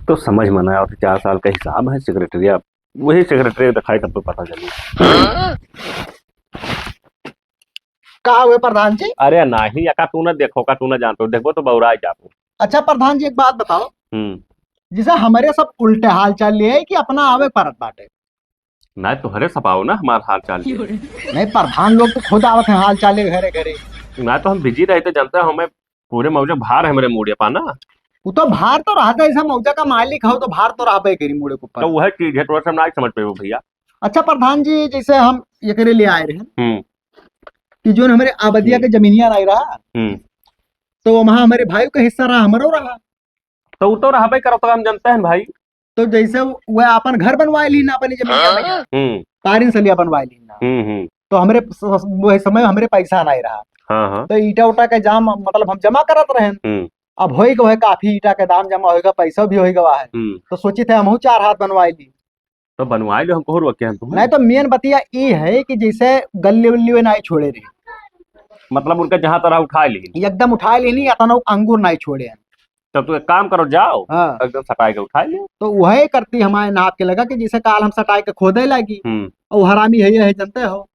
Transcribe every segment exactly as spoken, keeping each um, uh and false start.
तो समझ में ना आवत, चार साल का हिसाब है सेक्रेटरिया, वही सेक्रेटरी दिखाई तब तो पता चली। का हुए प्रधान जी? अरे नाही, एका तू ना देखो, का तू ना जानतो, देखबो तो बौराय जाबो। अच्छा प्रधान जी, एक बात बताओ, हम्म। जैसे हमरे सब उल्टे हाल चाल लिए है कि अपना आवे परत बाटे? ना, तोहरे सब आओ ना हमार हाल चाल लिए। नहीं, प्रधान लोग तो खुद आवत हैं हाल चाल लिए घरे घरे। ना, तो हम बिजी रहे थे, जानते हैं, हमें पूरे मौजा भार है मेरे मूड़े पा ना। वो तो भार तो रहता है, ऐसा मौजा का मालिक हो तो भार तो रहबे करी मूड़े के ऊपर। तो वह चीज है, थोड़ा सा ना समझ पे हो भैया। अच्छा प्रधान जी, जैसे हम एकरे लिए आए रहे हम्म। कि जो हमरे आबदिया हम्म। के जमीनिया नहीं रहा, हम्म। तो वहाँ हमारे भाई का हिस्सा रहा, हमरो रहा। तो वो तो रहबे करो, तो हम जानते हैं भाई। तो जैसे वह अपन घर बनवाए ली ना अपनी जमीनिया में, हम्म। पारिन सलिया बनवाए ली ना। हम्म, हम्म। तो हमरे स-, स-, वही समय हमरे पैसा नहीं रहा। हाँ, हाँ। तो ईटा उटा के जाम, मतलब, हम जमा करत रहेन। हम्म। अब होई गवा है, काफी ईटा के दाम जमा होई गवा, पैसा भी होई गवा है। हम्म। तो सोची थे हमहू चार हाथ बनवाए ली। तो बनवाए लो, हमको रोके हैं तुम। नहीं तो मेन बतिया ई है कि जैसे गल्ली उल्ली में नहीं छोड़े रहे। मतलब उनका जहाँ तरह उठा ली। एकदम उठा ली नहीं, अतना अंगूर नहीं छोड़े हैं। तब तू एक काम करो, जाओ, हाँ। एकदम सटाई के उठा ले। तो वही करती हमारे नाप के लगा कि जैसे काल हम सटाई के खोदे लागी, हम्म। और हरामी है, ये है, जानते हो।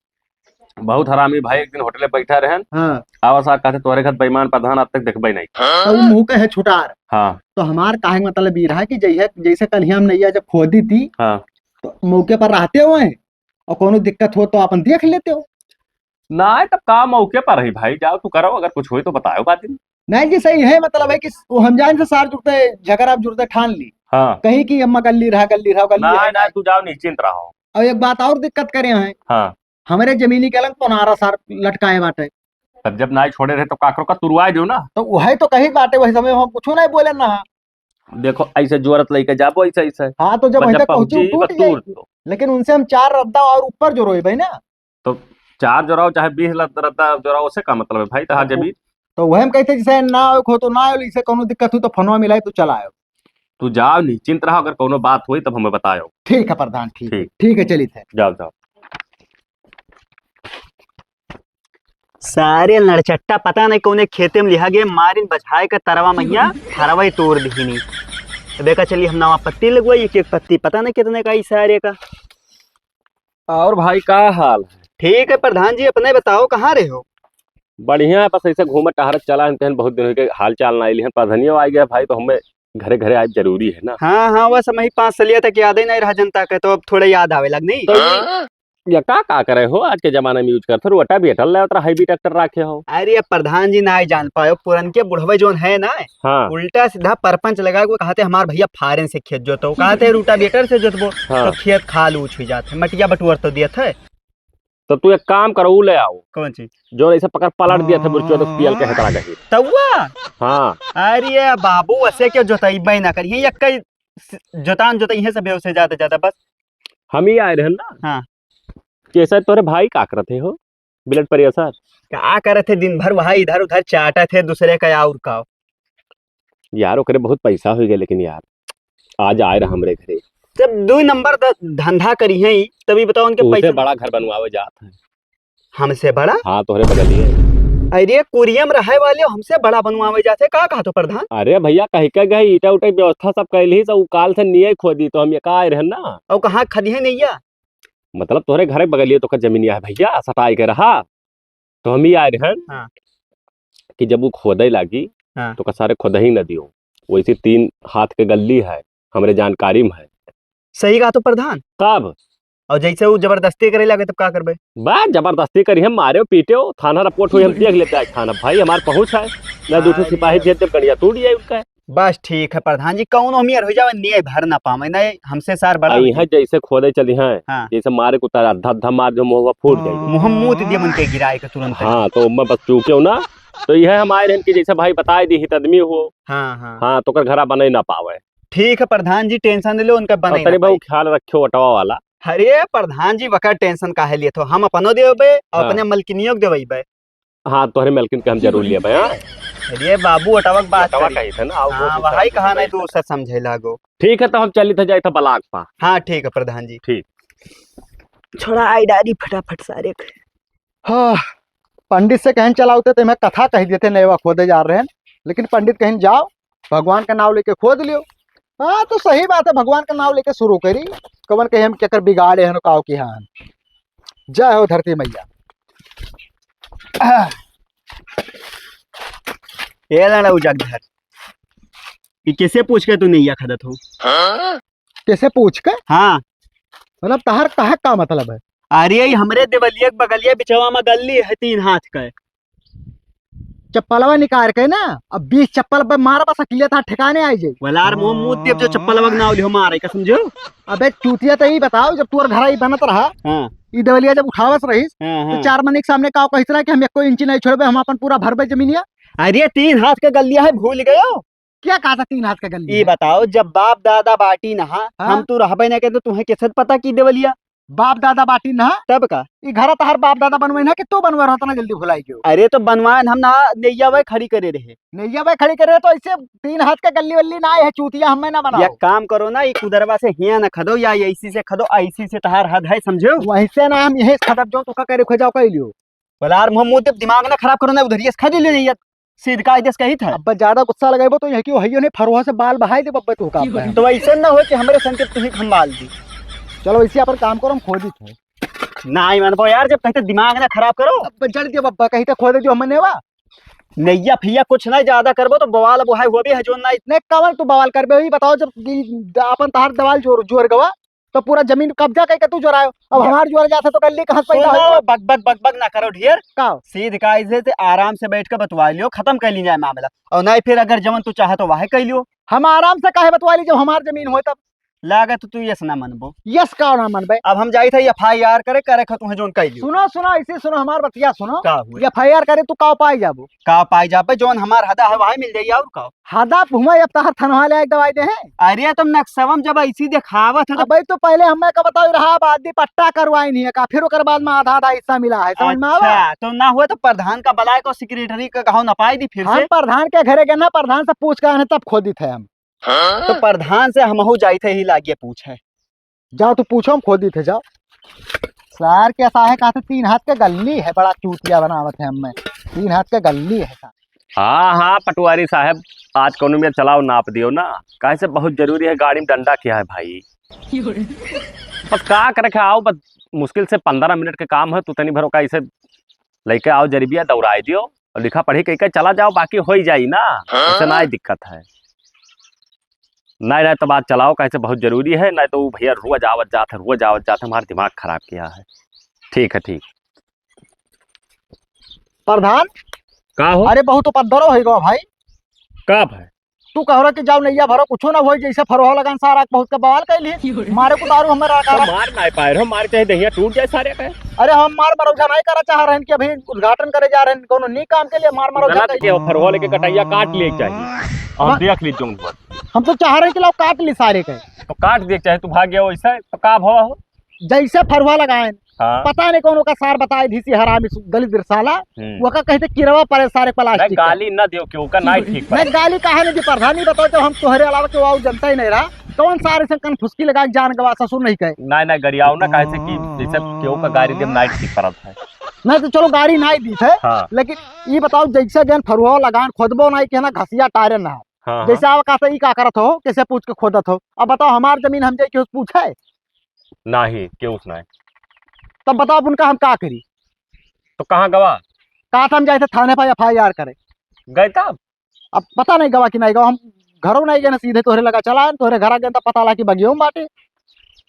बहुत हरामी भाई, एक दिन होटले बैठा रहन, हाँ। आवा साहब कहते, "तोहरे घर बेईमान प्रधान आज तक देखबे नहीं।" तो वो मुँह के है छुटार। हाँ। तो हमार काहे के मतलब ई रहा कि जैसे, जैसे कल ही हम नैया जब खोदी थी, हाँ। तो मौके पर रहते हुए और कोनो दिक्कत हो तो अपन देख लेते हो। ना, तब का मौके पर रही भाई, जाओ तू करो, अगर कुछ होई तो बताओ बात में। नहीं जी, सही है, मतलब है कि वो हम जान से सार जुड़ते, झगड़ा जुड़ते ठान ली। हाँ। कहीं कि अम्मा गल्ली रहा, गल्ली रहा, गल्ली ना, रहा, ना, नहीं। तू जाओ निश्चिंत रहो। और एक बात और दिक्कत करे हैं। हाँ। हमरे जमीनी के अलग पनारा सार लटकाए बाटे। तब जब नाई छोड़े रहे तो काकरो का तुरवाए दो ना। तो वही तो कही बाटे, वही समय हम कुछ नहीं बोले ना। देखो, ऐसे जोरत लेके जाबो, ऐसे, ऐसे। हाँ, तो जब बस वहीं जब तक पहुँची, पहुँची, टूट बस गई। तूर दो। लेकिन उनसे हम चार रद्दा और ऊपर जोरोई भाई ना। तो चार जोराओ चाहे बीस लद-, रद्दा जोराओ, उससे का मतलब है भाई, तहार तो जमीन। तो वही हम कहते, जैसे ना आयो खो तो ना आयो, इसे कोनो दिक्कत हुई तो फोनवा मिलाई तो चला आयो। तू जाओ, निश्चिंत रहो, अगर कोनो बात हुई तब हमें बतायो। ठीक है प्रधान, ठीक है। ठीक। ठीक है, चलित है। जाओ, जाओ। सारे लड़चट्टा पता नहीं कौने खेते में लिहा गए, मारिन बझाए का तरवा मैया, फरवई तोड़ दिहिनी। अब एका चली हम नवा पत्ती लगवाई, एक एक पत्ती पता नहीं कितने का ई सारे का। और भाई का हाल है? ठीक है प्रधान जी, अपने बताओ, कहाँ रहे हो? बढ़िया है, बस ऐसे घूमत टहरत चला है, तहन बहुत दिन हो गए, हाल चाल ना आइली हन। प्रधानियो आ गया भाई, तो हमें घरे घरे आए जरूरी है ना। हाँ, हाँ, वह समय पाँच सलिया तक याद ही नहीं रहा जनता के, तो अब थोड़ा याद आवे लग नहीं। तो ये, ये का, का करे हो? आज के जमाने में use करते हो, रोटा बेटल ले उतरा, heavy tractor रखे हो। अरे प्रधान जी, ना जान पायो, पुरन के बुढ़वे जोन है ना, हाँ। उल्टा सीधा परपंच लगा के कहते हमार भैया फारेन से खेत जोतो, कहते रोटावेटर से जोतबो, हाँ। तो खेत खाल ऊँच हुई जात है, मटिया बटुअर तो दियत है। तो तू एक काम करो, ऊ ले आओ। कौन चीज? जो ऐसे पकड़ पलट दिया था, बुरचो तो पियल के हेतरा गही। तउआ? हाँ। अरे बाबू, वैसे क्यों जोतइबे ना करिए, एक कई स-, जोतान जोतइहे सब, उसे ज्यादा, ज्यादा बस। हम ही आए रहन ना। हाँ। कैसा तोरे भाई का करत है हो? Blood pressure? का करत है, दिन भर वहाँ इधर उधर चाटत है दूसरे का, और का। यार, ओकरे बहुत पैसा हो गए, लेकिन यार, आज आए रहा हमरे घरे। जब दो नंबर द-, धंधा करी हैं, तभी बताओ उनके उसे पैसा। बड़ा घर बनवावे जात है। हमसे बड़ा? हाँ, तोहरे बगलिए। अरे, कुरियम रहे वाले हमसे बड़ा बनवावे जात है, का कहा तो प्रधान? अरे भैया, कह के गए, ईटा उटा की व्यवस्था सब कैली, सब काल से निये खोदी, तो हम ये का आए रहन ना। और कहाँ खदी है नैया? मतलब, तोहरे घरे बगलिए तो का जमीनिया है भैया, सटाई के रहा। तो हम ही आए रहन हाँ। कि जब वो खोदे लागी, हाँ। तो का सारे खोदही न दियो। वैसे तीन हाथ के गल्ली है, हमरे जानकारी में है। सही कहा तो प्रधान। कब? और जैसे वो जबरदस्ती करे लागे, तब का करबे? बा, जबरदस्ती करी, हम मारे पीटे, थाना रिपोर्ट हुई, हम देख लेते आज थाना। भाई, हमार पहुँच है, ना दो ठो हाँ, सिपाही ये भेज दे, गड़िया तोड़ जाए उनका। बस ठीक है प्रधान जी, कौनो हम यार हो जावे, नहीं भर ना पावे, नहीं हमसे सार बड़ा आ, हो यहाँ जाए। जैसे खोदे चली हैं, हाँ। जैसे मारे कुत्ता अद्धा अद्धा मार दे, मुँहवा फूट जाए। मुँह मूत दिए मन के गिराए के तुरंत। हाँ, तो मैं बस चूके हो ना, तो यह हम आए रहन कि जैसे भाई बताए दी हित आदमी हो। हाँ, हाँ। हाँ, तो ओकर घरा बने ना पावे। ठीक है प्रधान जी, tension ले लो, उनका और बने तनी ना भाई पाई। ख्याल रखियो ओटवा वाला। अरे प्रधान जी, वकर tension काहे लिए थो, हम अपनो देबे और हाँ। अपने मलकिनियों के देबे। हाँ, तोहरे मलकिन के हम जरूर लेबे, हाँ? अरे बाबू, ओटवा के बात ओटवा करी। कही थे ना, आओ हाँ, वो वही दूसरा कहा नहीं, दूसरा दूसरा समझे लागो। ठीक है, तो हम चलित है, जाइत है block पा। हाँ, ठीक है प्रधान जी। ठीक। छोड़ा आई डारी फटाफट सारे के। हाँ, पंडित से कहेन चलावते तो मैं कथा कह देते, नैवा खोदे जा रहे हैं, लेकिन पंडित कहेन जाओ, भगवान का नाम लेके खोद लियो। हाँ, तो सही बात है, भगवान का नाम लेके शुरू करी। कवन कहे हम केकर बिगाड़े हन, काव की हन। जय हो धरती मैया। ए लड़ऊ जगधर, ई कैसे पूछ के तू नैया खदत हो? कैसे पूछ के? हाँ। मतलब, तहार कहे का मतलब है? अरे, ई हमरे देवलिया के बगलिया बिचवा में गल्ली है तीन हाथ का। चप्पलवा निकाल के ना, अब बीस चप्पल पे मार, बस अकेले था ठिकाने आई जाई। वलार मुंह मुंह देव जो चप्पलवा के नाव लिहो मारे का, समझो? अबे चूतिया, तो ई बताओ, जब तोर घर ई बनत रहा, हाँ। ई देवलिया जब उठावस रहीस, हाँ, तो हाँ। चार मनी के सामने का कहित रहा कि हम एको इंची नहीं छोड़बे, हम अपन पूरा भरबे जमीनिया? अरे, तीन हाथ के गल्लिया है, भूल गयो? क्या कहा था तीन हाथ के गल्ली ई है? बताओ, जब बाप दादा बाटी नहा, हाँ? हम तू रहबे ना के, तो तुम्हें कैसे पता कि देवलिया? बाप दादा बाटी नहा? तब का? ई घर तहार बाप दादा बनवे ना कि तू बनवे रहो, तना जल्दी भुलाई गयो? अरे, तो बनवाए हम ना, नैया वह खड़ी करे रहे। नैया वह खड़ी करे तो ऐसे तीन हाथ के गल्ली वल्ली ना है, चूतिया हमें ना बनाओ। एक काम करो ना, ई कुदरवा से हिया ना खदो, या ऐसी से खदो, ऐसी से तहार हद है, समझो? वैसे ना हम यही खदब जो तुका करे खो जाओ, कह लियो। बलार मुंह मुंह दिमाग ना खराब करो ना, उधरिए से खा ले ले, सीध कायदे से कही था। अब ज्यादा गुस्सा लगाइबो तो यह क्यों हइयो नहीं, फरुआ से बाल बहाई दे बब्बे तू का। तो ऐसे ना हो कि हमरे संग के तुही खंबाल दी। चलो, इसी अपन काम करो, हम खोदी थे। नहीं मानबो यार, जब कहते दिमाग ना खराब करो। अब जड़ दियो बब्बा, कही तो खोदे दियो हमने वा। नैया फिया कुछ नहीं ज्यादा करबो तो बवाल बुहाई हुआ भी है जो नहीं। नहीं, कवन तू बवाल करबे, ई बताओ, जब ई अपन तहार दवाल जोर, जोर गवा, तो पूरा जमीन कब्जा करके तू जोरायो। अब या। हमार जोर जाता तो गल्ली कहाँ से पैदा सुनो, होई? बक बक बक बक ना करो ढेर। का? सीध कायदे से आराम से बैठ के बतवा लियो, खत्म कर ली जाए मामला। और नहीं फिर अगर जवन तू चाहे तो वह कर लियो। हम आराम से काहे बतवा ली जब हमार जमीन होए तब? लागत तू यस ना मनबो। यस का ना मनबे? अब हम जाई थे एफ आई आर करे, करे खा तुम्हें जोन कर लियो। सुनो, सुनो, ऐसे सुनो, हमार बतिया सुनो। का हुए? एफ आई आर करे तू का पाई जाबो? का पाई जाबे? जोन हमार हदा है वही मिल जाई और का? हदा भुमा अब तहर थनवा ले एक दवाई दे है। अरे तुम नक्शवा में जब ऐसी दिखावत है तो अबे तो पहले हमें का बताओ रहा, आबादी पट्टा करवाई नहीं है का, फिर ओकर बाद में आधा आधा हिस्सा मिला है, समझ में आवा? अच्छा, तो ना हुआ तो प्रधान का बलाय को सेक्रेटरी का कहो नपाई दी फिर हम से। प्रधान के घरे गए ना, प्रधान से पूछ के आने तब खोदी थे हम। तो प्रधान से हमहू जाई थे ही लागिए पूछे। जाओ तो पूछो, हम खोदी थे, जाओ। सार के साहे कहा थे तीन हाथ के गल्ली है, बड़ा चूतिया बनावत है हमें। तीन हाथ के गल्ली है सार। हाँ, हाँ, पटवारी साहब, आज कौनो में चलाओ नाप दियो ना, काहे से बहुत जरूरी है, गाड़ी में डंडा किया है भाई। बस का करे के आओ, बस मुश्किल से पन्द्रह मिनट के काम है, तू तनी भरो का इसे लेके आओ जरिबिया, दौड़ाई दियो और लिखा पढ़ी कह के चला जाओ, बाकी हो ही जाई ना, हाँ? उससे ना ही दिक्कत है। नहीं, नहीं, तो बात चलाओ, कैसे बहुत जरूरी है, नहीं तो वो भैया रोज आवत जात है, रोज आवत जात है, हमारा दिमाग खराब किया है। ठीक है, ठीक। प्रधान, का हो? अरे बहुत उपद्रव हो गवा भाई। का भाई? तू कह रहा कि जाओ नैया भरो, कुछो ना होई, जैसे फरवा लगान सारा बहुत का बवाल कैली। मारे को दारू हमें रखा तो रहा। मार ना पाए रहो, मार चाहे दहिया टूट जाए सारे का। अरे हम मार मरौझा नहीं करा चाह रहे हैं कि अभी उद्घाटन करे जा रहे हैं, कोनो नी काम के लिए मार मरौझा गलत कैली। के हो, फरवा लेके कटैया काट लिए चाहिए। हम हाँ। देख ली जोन पर। हम तो चाह रहे हैं कि लाओ काट ली सारे के। तो काट दिए चाहे तू भाग गया वैसे, तो का भवा हो? जैसे फरवा लगाए, हाँ। पता नहीं कौन ओका सार बताए दी सी हरामी सु-, दलिद्र साला, हम्म। ओका कहते किरवा पड़े सारे नहीं, प्लास्टिक का। गाली ना दियो, कि ओका नहीं ठीक मैं बा। गाली काहे नहीं दी प्रधान, ई बताओ, जब हम तोहरे अलावा केहू और जनता ही नहीं रहा, कौन सारे से कन फुसकी लगा के जान गवा ससुर नहीं कहे। नहीं, नहीं, गरियाओ ना, काहे से कि जैसे केहू का गाड़ी देम नहीं ठीक परत है। नहीं तो चलो गाड़ी नहीं दी थे, हाँ। लेकिन ई बताओ जैसे गेन फरुआ लगान खोदबो नहीं कि ना घसिया टायरे ना। हाँ, हाँ। जैसे आप कहते ई का करत हो, कैसे पूछ के खोदत हो? अब बताओ हमार जमीन हम जाए केहू से पूछे? नाही, केहू से नाही। तब बताओ उनका हम का करी? तो कहाँ गवा? कहा था हम जाए थे थाने पर एफ आई आर करे। गए तब? अब पता नहीं गवा कि नहीं गवा, हम घरों नहीं गए ना, सीधे तोहरे लगा चला आए, तोहरे घरा गए तब पता लगा कि बगियों में बाटे।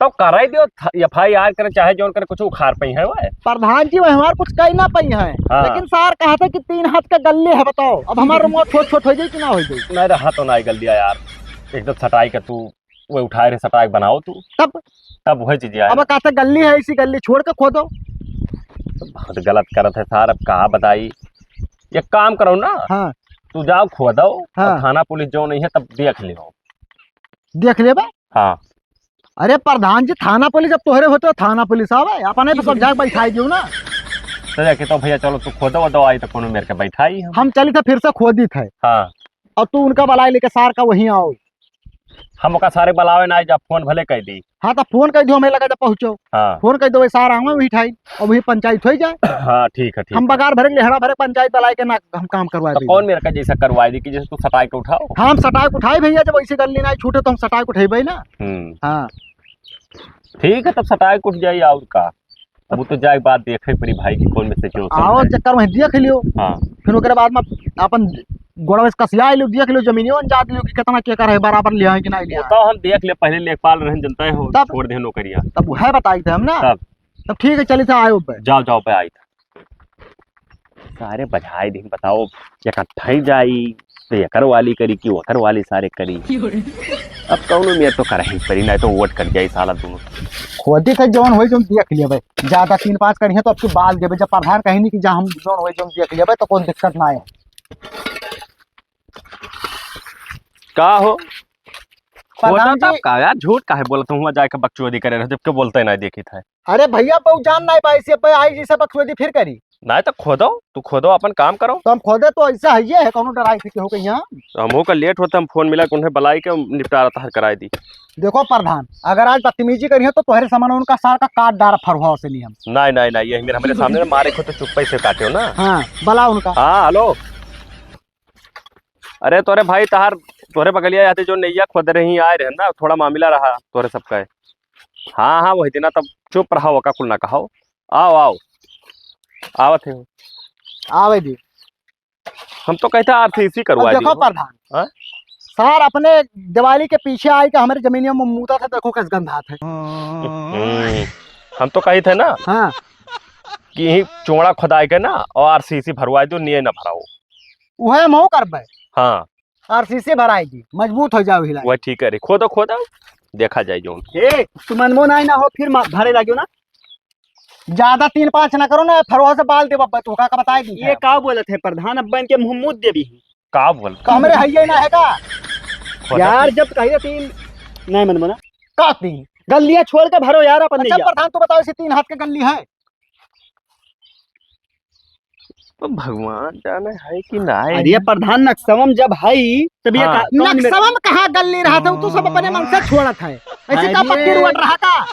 तो कराई दियो, थ-, एफ आई आर करे चाहे जौन करे, कुछ उखाड़ पई है वह। प्रधान जी वह हमार कुछ कही ना पई है, हाँ। लेकिन सार कहा था कि तीन हाथ का गल्ले है, बताओ अब हमार रुमवा छोट छोट हो जाई कि ना हो जाई? नहीं रहा तो ना गल दिया यार, एकदम सटाई का तू वो उठाए रहे सटाक बनाओ तू। तब? तब वही चीज आए अब ना। कहते गल्ली है, इसी गल्ली छोड़ के खोदो। बहुत गलत करत है सार, अब कहा बताई। एक काम करो ना, हाँ। तू जाओ खोदो, हाँ। और थाना पुलिस जो नहीं है तब देख लियो। देख लेबे? हाँ। अरे प्रधान जी, थाना पुलिस अब तोहरे होते हो, थाना पुलिस आवे, अपने तो सब जाके बैठाई दियो ना। तो जाके तो भैया चलो तू खोदो, दो आई तो कोनो मेरे के बैठाई हम। हम चली थे फिर से खोदी थे। हाँ। और तू उनका बलाई लेके सार का वहीं आओ। हम ओका सारे बलावे ना, जब फोन भले कइ दी। हाँ, तो फोन कइ दियो, हमें लगा जब पहुँचो। हाँ। फोन कइ दो, सारा आवे वही ठाई, और वही पंचायत होइ जाए। हाँ, ठीक है, ठीक हम है। बगार भरे, लेहड़ा भरे, पंचायत बलाए के ना हम काम करवा तो दे। कौन मेरे का जैसा करवाए दी कि जैसे तू सटाए के उठाओ? हाँ, हम सटाए के उठाए भैया, जब ऐसे गल्ली ना छूटे तो हम सटाए के उठेबे ना। हम्म। हाँ। ठीक है, तब सटाए के उठ जाई, और का। अब वो तो जाए बात देखे पड़ी भाई कि कौन में से जो सही आओ है। चक्कर में देख लियो। हाँ। फिर ओकरे बाद में अपन गोड़वे से कसिया लियो, देख लियो, जमीनियो अंजाद लियो कि कितना के कर है, बराबर लिया है कि नहीं लिया वो है। तो हम देख ले, पहले लेखपाल रहन जनता है हो, तब? छोड़ दे नौकरिया। तब वो है बताई थे हम ना। तब? तब ठीक है, चली था आयो पे। जाओ, जाओ पे आई था। सारे बजाए दिन बताओ, इकट्ठा ही जाई, तो एकर वाली करी कि ओकर वाली सारे करी। अब कौनो में तो करही पड़ी, नहीं तो वोट कट जाई साला दोनों। खोदी थे जौन होई, जौन देख लेबे। ज्यादा तीन पाँच करिहे तो अब की बाल देबे। जब प्रधान कहीं नहीं कि जा हम जौन होई, जौन देख लेबे, तो कौन दिक्कत ना आए। का हो? प्रधान खोदा तब जी। का यार, झूठ काहे बोलत हुआ, जाके बकचोदी करे रहे, जबकि बोलते नहीं देखी था। अरे भैया, बहु जान नहीं पाई, से पे आई जी से बकचोदी फिर करी। नहीं तो खोदो, तू खोदो, अपन काम करो। तो हम खोदे तो ऐसा है, ये है, कौनो डराई थी केहू के यहाँ? तो हमहू का लेट होता, हम फोन मिला, उन्हें बुलाई के निपटारा तहर कराई दी। देखो प्रधान, अगर आज बदतमीजी करिहे तो तोहरे समान उनका सार का काट डार फरवा से नहीं हम। नहीं, नहीं, नहीं, ये मेरे, हमारे सामने ना मारे को तो चुप्पे से काटे हो ना। हाँ, बुला उनका। हाँ, हेलो। अरे तोरे भाई तहार, तोरे बगलिया जाते जो नैया खोद रही आए रहे ना, थोड़ा मामला रहा तोरे सबका। हाँ, हाँ, वही दिना तब चुप रहा, ओका कुल ना कहो। आओ, आओ, आवत है। आवे दी। हम तो कहते आरसीसी अब करवा देखो दी। प्रधान, हाँ? सार अपने दिवाली के पीछे आई के हमारे जमीनियों में मूता था, देखो कस गंधात है। हम्म, हम तो कही थे ना हाँ। कि यही चोंड़ा खुदाई के ना और आरसीसी भरवा दो, निये ना भराओ। उहे हम हो करबे। हाँ। आरसीसी भराई दी, मजबूत हो जाओ हिला। वह ठीक है रे, खोदो, खोदो, देखा जाए जौन। ए, तू मनमो नाई ना हो, फिर मा-, भरे लाग्यो ना। ज्यादा तीन पाँच ना करो ना, फरवा से बाल दे बब्बा, तू का, का बताए दी ये है। का बोलत है प्रधान, अब बन के मुंह मुद देबी। का बोल? तो हमरे हइये ना है का? खोदो यार, तो। जब कहिए तीन, नहीं मनमो ना। का तीन? गलिया छोड़ के भरो यार अपन अच्छा नैया। प्रधान, तू बताओ इसे तीन हाथ के गल्ली है? तो भगवान जाने है कि ना है। अरे प्रधान, नक्सवम जब है, तब ये हाँ। का-, कौन मेरे नक्सवम कहाँ गल्ली रहा था, तू सब अपने मन से छोड़त है। ऐसे का अरे। पक्की रोड रहा का?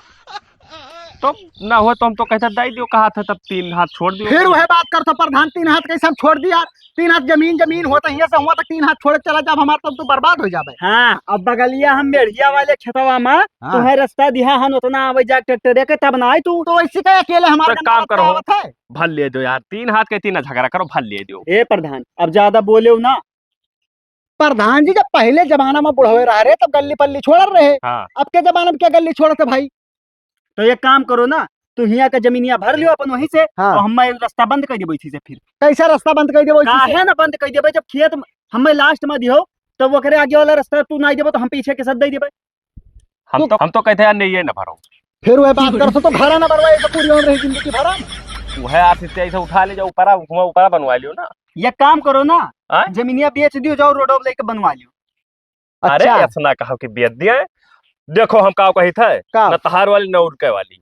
तो ना हो तो हम तो कहते दे दियो, कहा था तब तीन हाथ छोड़ दियो। फिर वह बात कर तो प्रधान, तीन हाथ कैसे हम छोड़ दिया? तीन हाथ जमीन, जमीन होता ही ऐसा हुआ तो तीन हाथ छोड़ चला, जब हमार तब तो बर्बाद हो जाबे। हाँ, अब बगलिया हम मेढ़िया वाले खेतवा में हाँ। तुम्हें रास्ता दिहा हन, उतना आवे जा ट्रैक्टर के, तब ना आए तू। तो ऐसे का अकेले हमारे तो काम करो। आवत है? भर ले दो यार, तीन हाथ के तीन झगड़ा करो, भर ले दो। ए प्रधान, अब ज्यादा बोले हो ना। प्रधान जी, जब पहले जमाना में बुढ़वे रह रहे, तब गल्ली पल्ली छोड़ रहे। हाँ। अब के जमाना में क्या गल्ली छोड़त है भाई? तो एक काम करो ना, तू हियाँ का जमीनिया भर लियो अपन वहीं से, हाँ। और हम रास्ता बंद कर देबो इसी से फिर। कैसा रास्ता बंद कर देबो इसी से? काहे ना बंद कर देबे, जब खेत में हमें लास्ट में दियो, तब ओकरे आगे वाला रास्ता तू नहीं देबो, तो हम पीछे के साथ दे देबे। हम तू तो, हम तो कहते यार, नहीं, ये ना भरो। फिर वह बात कर, तो, तो भरा ना भरवा, ये तो पूरी और रही जिंदगी भरा। वह आप इसे ऐसे उठा ले जाओ, ऊपरा, हुआ ऊपरा बनवा लियो ना। ये काम करो ना, हाँ? जमीनिया बेच दियो, जाओ रोड लेके बनवा लियो। अरे, अच्छा। ऐसा ना कहो कि बेच दिया है। देखो, हम का कही थे, का? न तहार वाली, न उनके वाली।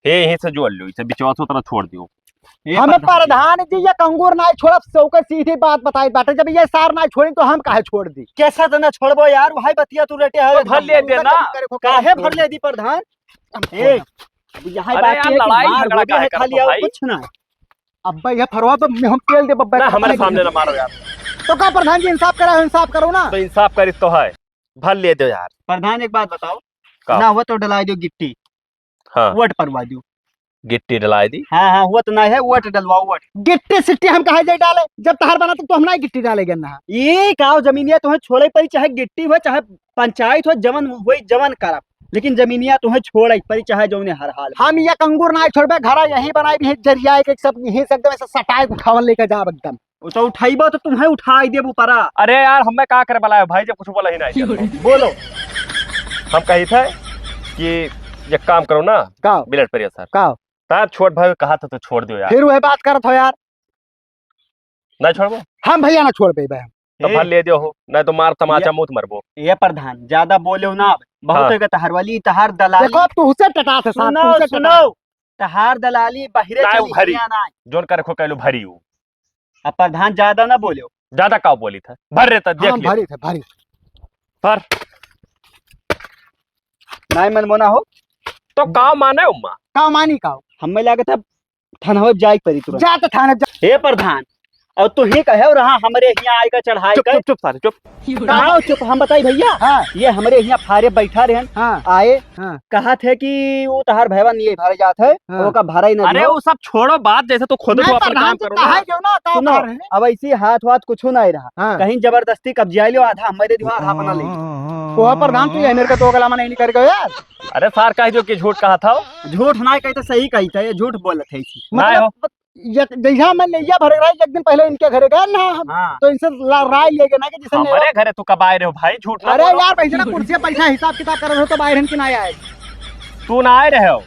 हे, यहीं से जोड़ लो, इसे बिचवा से उतना छोड़ दियो। ये हमें प्रधान जी। प्रधान जी, ये कंगूर ना छोड़ब, से ओकर सीधी बात बताई बाटे, जब ये सार ना छोड़ी, तो हम काहे छोड़ दी? कैसा तो ना छोड़बो यार, भाई बतिया तू रटे है। तो भर ले दे ना। काहे भर ले दी प्रधान? हम ए, छोड़। अब यहाँ अरे बात यार, ये है कि लड़ाई मार झगड़ा हो गया काहे है, करत खाली हो और भाई? कुछ ना। अब्बा, ये फरवा तो हम तेल दे बब्बा, ना, हमारे सामने ना मारो यार। तो का प्रधान जी, इंसाफ करा, इंसाफ करो ना। तो इंसाफ करी तो है, भर ले दो यार। प्रधान, एक बात बताओ, का? ना हुआ तो डला दो गिट्टी, हाँ। वोट परवा दो। गिट्टी डला दी। हाँ, हाँ, वोट ना है, वोट डलवाओ, वोट। गिट्टी सिट्टी हम कहाँ जाए डाले, जब तहार बना तो हम ना गिट्टी डाले गए ना। ये का जमीनिया तुम्हें छोड़े पड़ी, चाहे गिट्टी हो, चाहे पंचायत हो, जवन वही जवन करब, लेकिन जमीनिया तुम्हें छोड़े पड़ी, चाहे जौने हर हाल में। हम ये कंगूर ना छोड़बे, घरा यहीं बनाई भी है, जरिया एक, एक सब यहीं से एकदम ऐसे सटाए उठावल लेके जाब एकदम। वो तो उठाइबो तो तुम्हें उठाई देब ऊपरा। अरे यार, हमें का करे वाला है भाई, जब कुछ बोला ही नहीं। बोलो। हम कही थे कि एक काम करो ना, का? ब्लड प्रेशर। का? तार छोट भाई कहा था तो छोड़ दियो यार। फिर वह बात करत हो यार। नहीं छोड़बो? हम भैया ना छोड़ पेबे हम। तो ए, भर ले दियो हो, नहीं तो मार तमाचा ये, मुत मरबो। ये प्रधान, ज्यादा बोले हो ना, बहुत हाँ। हो गया तहार वाली, तहार दलाली। देखो, अब तू उसे टटा से साथ, सुनो, तू उसे टटा। सुनो, तहार दलाली बहिरे नहीं, चली भरी। गया ना। जोन करे खो कहलू भरी हूँ। अब प्रधान ज्यादा ना बोले हो। ज्यादा का बोली था? भर रे तो देख हाँ, ले। भरी थे, भरी। भर। आए मनमोना हो। तो का माने उम्मा? का मानी का? हमें लागत है थाना हो जाए के परी तुरंत। जा तो थाना जा। हे प्रधान, और तू ही कहे रहा हमरे हियाँ आए का चढ़ाई चुप, का। चुप, चुप सारे, चुप। का हो चुप, हम बताई भैया। हाँ। ये हमरे हियाँ फारे बैठा रहन, हाँ। आए, हाँ। कहा थे कि वो तहार भैया नहीं भरे जात है, हाँ। ओका भरा ही ना अरे दियो। वो सब छोड़ो बात, जैसे तू खुद नहीं, को अपन प्रधान काम जी करो ना। कहा क्यों ना, का सुनो, कर रहे हैं? अब ऐसी हाथ वाथ कुछ ना रहा। हाँ। कहीं जबरदस्ती कब्जिया लियो, आधा हमारे दियो, आधा अपना ले। वो प्रधान तू ये मेरे का दो गला में नहीं निकल गयो यार। अरे सार कह दियो कि झूठ कहा था। झूठ ना कही तो सही कही था, ये झूठ बोलत है इसी। नहीं मतलब, हो। एक, जैसा मैं नैया भरे रहा, एक दिन पहले इनके घरे गए ना हम, हाँ। तो इनसे ला-, राय लिए गए ना कि जैसे हमारे मेरा घरे तू कब आए रहे हो भाई, झूठ ना अरे बोलो। यार, भाई जरा कुर्सी पे बैठा, हिसाब किताब कर रहे हो तो बाहर इनके ना आए। तू ना आए रहे हो,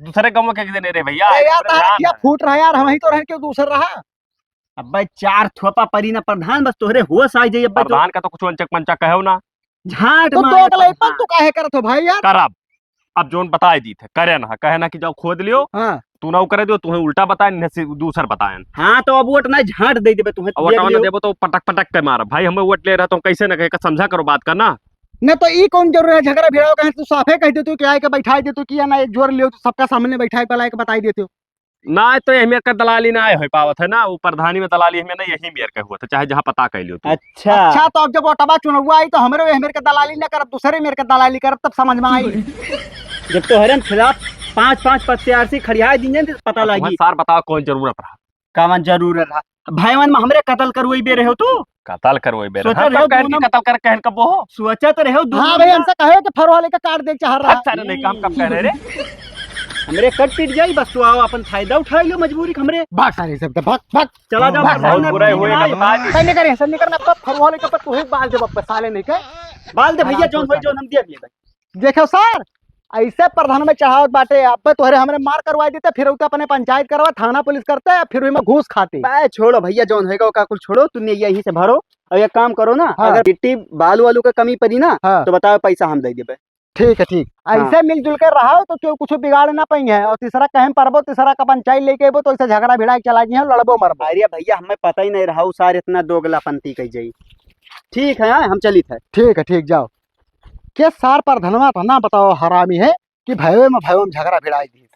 दूसरे गाँव के देने रे भैया, अरे यार, अरे तारा राम क्या है। फूट रहा यार, हम ही तो रहे, क्यों दूसर रहा? अबे चार थोपा परी ना प्रधान, बस तोहरे होश आ जाइए अबे तो। प्रधान का तो कुछ अंचक मंचक कहो ना। झाट तो मारे दो गला प्रधान। तू काहे करत हो भाई यार? करब। अब जोन बताए दी थे, करे ना, कहे ना कि जाओ खोद लियो। हाँ। तू ना वो करे दियो, तुम्हें उल्टा बताए, नहीं से दूसर बताए। हाँ, तो अब वोट ना झाट दे देबे तुम्हें, अब दे वोट ना दियो। देबो तो पटक पटक के मारा। भाई, हमें वोट ले रहा तो कैसे ना कहे, समझा करो बात का ना। ना तो ई कौन जरूरी है झगड़ा भिड़ाओ, कहे तू साफे कह दे तू कि आए के बैठा दे तू कि या ना एक जोर लियो, तू सबका सामने बैठा के बुला के बताई देते हो। ना, तो यही मेर का दलाली ना हो पावत है ना, वो प्रधानी में दलाली हमें ना यही मेर का हुआ था, चाहे जहाँ पता कह लियो तू। अच्छा। अच्छा, तो अब जब वोटवा चुनौवा आई, तो हमरे वही मेर के दलाली ना करब, दूसरे मेर के दलाली करब, तब समझ में आई। जब तोहरे खिलाफ पाँच, पाँच प्रत्याशी खड़िया दीजिए, तो पता अब तुम्हें लगी। सार बताओ, कौन जरूरत रहा? कौन जरूरत रहा? भाईवन में हमरे कत्ल करवाई बे रहे हो तू? कत्ल करवाई बे रहे। सोचा हम रहे हो कब कहन कि दोनों कत्ल कर कहन कब वो हो? सोचा तो रहे हो दोनों हाँ भाई, ना। हमसे कहे कि फरवाले का काट दे चाह रहा। अच्छा, नहीं, नहीं, हम कब कह रहे रे? हमरे कट पीट जाई, बस तू आओ, अपन फायदा उठा लो मजबूरी के हमरे। भाग सारे सब, भाग, भाग। चला जाओ, भाग, भाग, बहुत बुरा हुए ना, भाग। भाग। नहीं करे, ऐसा नहीं करना, अब फरवाले के ऊपर तू ही बाल दे, अब साले नहीं के। बाल दे भैया, हाँ, जौन होई, जौन हम दिया दिए भाई। देखो सर, ऐसे प्रधान में चढ़ावत बाटे, अब तोहरे हमरे मार करवाई देते, फिर उ तो अपने पंचायत करवा, थाना पुलिस करते, फिर ओहिमा घूस खाते। बे, छोड़ो भैया, जौन होएगा ओका कुल छोड़ो, तुम यहीं से भरो। और एक काम करो ना, हाँ। अगर गिट्टी बालू वालू का कमी पड़ी ना, हाँ। तो बताओ, पैसा हम दे देबे। ठीक है, ठीक। हाँ। ऐसे मिलजुल के रहो तो क्यों कुछ बिगाड़ ना पाई है। और तीसरा कहे परबो, तीसरा का पंचायत लेके अबो तो ऐसे झगड़ा भिड़ा के चला गई है, लड़बो मरबो। अरे भैया, हमें पता ही नहीं रहा, उ सार इतना दोगलापंती कह जाई। ठीक है, हाँ, हम चलित है। ठीक है, ठीक, जाओ। के सार प्रधनवा था ना, बताओ, हरामी है कि भयवे में भयवे में झगड़ा भिड़ाई दी।